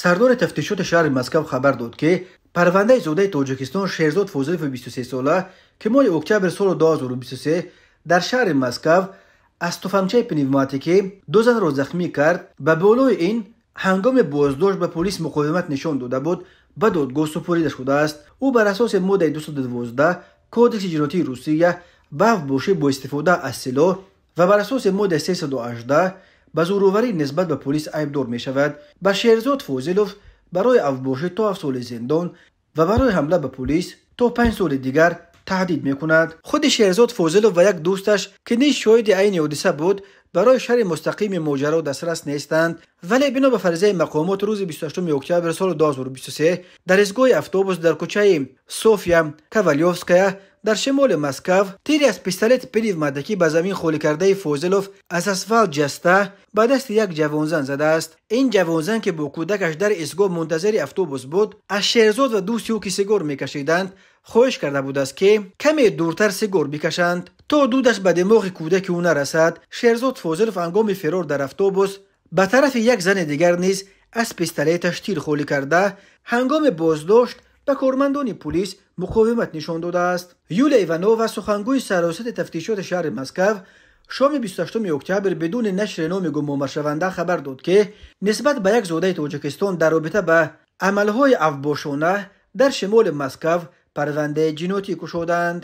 Сардори тафтишоти шаҳри Москав хабар дод, ки парвандаи зодаи Тоҷикистон Шерзод Фозилови 23сола, ки моҳи октябри соли 2023 дар шаҳри Москав аз туфангчаи пневматикӣ ду занро захмӣ кард, ба болои ин ҳангоми боздошт ба полис муқовимат нишон дода буд, ба додгоҳ супорида шудааст. Ӯ бар асоси моддаи 212 Кодекси ҷиноятии Русия ба авбошӣ бо истифода аз силоҳ ва бар асоси моддаи 318 ба зӯроварӣ нисбат ба полис айбдор мешавад. Ба Шерзод Фозилов барои авбошӣ то 7 соли зиндон ва барои ҳамла ба полис то 5 соли дигар таҳдид мекунад. Худи Шерзод Фозилов ва як дӯсташ, ки низ шоҳиди айни ҳодиса буд, барои шарҳи мустақими моҷаро дастрас нестанд. Вале бино ба фарзияи мақомот, рӯзи 28 октябри соли 2023 дар истгоҳи автобус дар кӯчаи Софья Ковалёвская дар шимоли Москав тире аз пистолети пневматикӣ ба замин холӣ кардаи Фозилов аз асфалт ҷаста ба дасти як ҷавонзан задааст. Ин ҷавонзан, ки бо кӯдакаш дар истгоҳ мунтазири автобус буд, аз Шерзод ва дӯсти ӯ, ки сигор мекашиданд, хоҳиш карда будааст, ки каме дуртар сигор бикашанд, то дудаш ба димоғи кӯдаки ӯ нарасад. Шерзод Фозилов ҳангоми фирор дар автобус ба тарафи як зани дигар низ аз пистолеташ тир холӣ карда, ҳангоми боздошт ба кормандони полис муқовимат нишон додааст. Юлия Иванова, сухангӯи саросати тафтишоти шаҳри Москав, шоми 28 октябр бидуни нашри номи гумонбаршаванда хабар дод, ки нисбат ба як зодаи Тоҷикистон дар робита ба амалҳои авбошона дар шимоли Москав парвандаи ҷиноятӣ кушодаанд.